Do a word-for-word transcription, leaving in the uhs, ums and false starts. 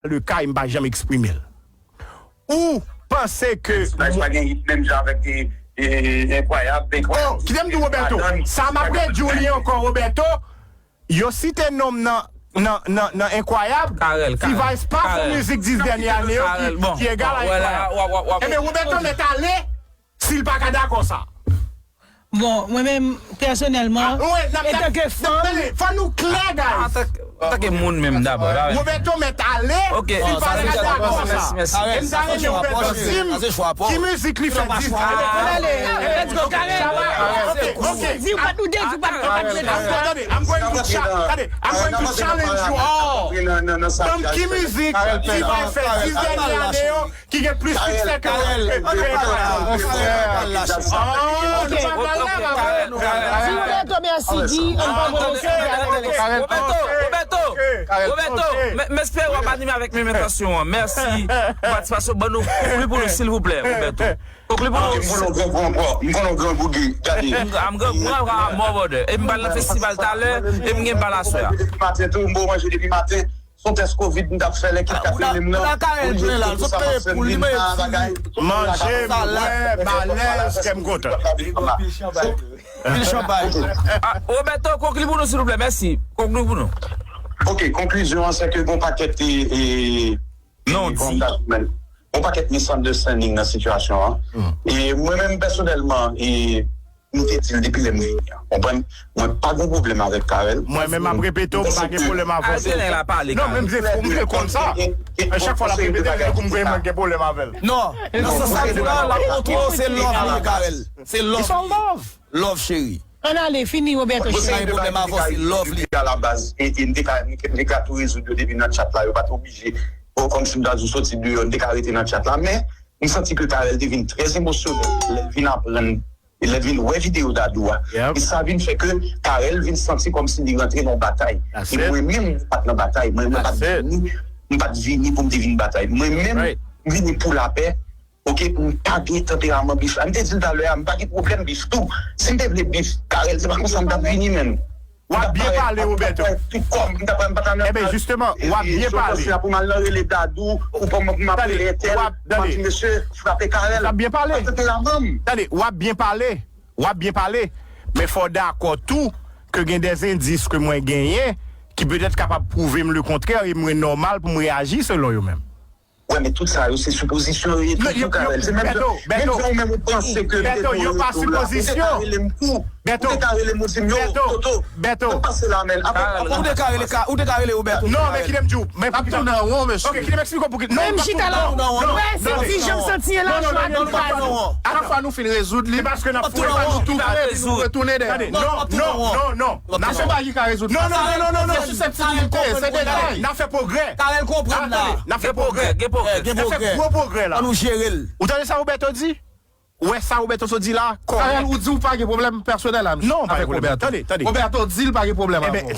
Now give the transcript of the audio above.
le ka, e m pa janm eksprime l. Ou panse ke... Spice pa gen hit menm jan avèk e, e, Enkwayab, Enkwayab. Oh, kite m di w, Roberto. Sa m ap redi w li ankò, Roberto. Yo site non m nan, nan, nan, nan Enkwayab. Karèl, Karèl. T-Vice pa fè mizik dis dènye ane yo ki, ki egal a Enkwayab. Enben, Roberto mèt ale. Si l pa ka dakò sa. Bon, mwen menm, pèsonèlman, antanke fanm, fò nou klè, guys. Antanke moun menm dabò. Roberto mèt ale, si l pa ka dakò sa. E m ta renmen Roberto di m ki mizik li fè dis ane. Let's go, Karèl. Di w pa nou de, di w pa nou de. Tande, I'm going to cha-, tande, I'm going to challenge you all. Ban m ki mizik T-Vice fè dis dènye ane yo ki gen plis siksè ke... Karèl, Karèl, Karèl, Karèl, Karèl, Karèl, Karèl. Di Roberto mèsi, di ann pa mwen mèsi. Roberto, Roberto, Roberto, m espere w ap anime avèk menm entansyon an. Mèsi pou patisipasyon. Ban nou konkli pou nou, silvouplè, Roberto. Konkli pou nou. M konnen w grangou ankò. M konnen w grangou, Guy. Gade. M grangou a mò, brother. E m pral nan festival talè, e m gen bal aswè a. Depi maten tou, m manje depi maten. Se yon tès kovid m t ap fè lè kit ka fini m nan. Pou l di pou sa m ap fè m vin nan bagay. Manje, bwè, balèz, kè m kontan. Pil chanpay. Ah, Roberto, konkli pou nou, silvouplè. Mèsi. Konkli pou nou. Ok, konklizyon an, se ke gon pakèt, e, e, non, e, di. Gon pakèt misunderstanding nan sitiyasyon an. E mwen menm pèsonèlman, e, m te di l depi lè m vini an. Konprann? Mwen pa gen pwoblèm avèk Carel. Mwen menm ap repete w, m pa gen pwoblèm avè l. Paske nèg la pale, non, men m vle, m vle konn sa. Chak fwa l ap repete l, se kou m gen, mwen gen pwoblèm avè l. Non, nan sans sa di la, l ap montre w se love li ye, Carel. Se love li ye. Love, cheri. Ann ale, fini, Roberto, cheri. Mwen pa gen pwoblèm avè w, se love li ye. A la baz, e, e m te ka, m te ka tou rezoud yo depi nan chat la, yo pa t oblije, bon, kòmsi m ta di w soti deyò, m te ka rete nan chat la, men m santi ke Carel te vin trè emosyonèl lè l vin aprann, lè l vin wè videyo Dadou a. E sa vin fè ke Carel vin santi kòmsi li rantre nan yon batay. E mwen menm, mwen pa t nan batay. Mwen, mwen pa t vini, m pa t vini pou m te vin batay. Mwen menm, m vini pou lapè. Ok, m pa gen tanperaman bif la. M te di l talè a, m pa gen pwoblèm bif tou. Si m te vle bif, Carel, se pa konsa m t ap vini, menm. W ap byen pale, Roberto. Tout kò m, m t ap pran patane. Eben, jisteman, w ap byen pale. Pou m al nan rele Dadou, ou pou m ap rele entèl, m ap di, mesye, frape Carel. W ap byen pale. Tande, w ap byen pale. W ap byen pale. Men fò w dakò tou ke gen dèzendis ke mwen genyen ki petèt kapab pwouve m lekontrè e mwen nòmal pou m reyaji selon yo menm. Wè, men tout sa yo, se sipozisyon yo ye toujou, Carel. Se menm jan, menm jan ou menm ou panse ke m te tou yo tou la, ou te ka rele m tou. Ou te ka rele m, ou di m, yo, Toto, sa k pase la, menm? Ou te ka rele, ou te ka rele Roberto. Non, men kite m di w, men pa tounen an won, mesye. Ok, kite m eksplike w pou ki. Non, menm chita la, wè, se ti jan m santi la, chak fwa nou fin rezoud li, se paske n ap fè nou tou prè, epi nou retounen dèyè. Non, non, non, non. N ap fè bagay ki ka rezoud. Non, non, non, non, non, non. Se siseptibilite, se detay. N ap fè pwogrè. Carel konprann la. N ap fè pwogrè. Gen pwogrè. N ap fè gwo pwogrè la. Ann nou jere l. Ou tande sa Roberto di? Ou wè sa Roberto sot di la? Carel, ou di w pa gen pwoblèm pèsonèl a misye. Non, pa gen pwoblèm. Tande, tande. Roberto di l pa gen pwoblèm avè w.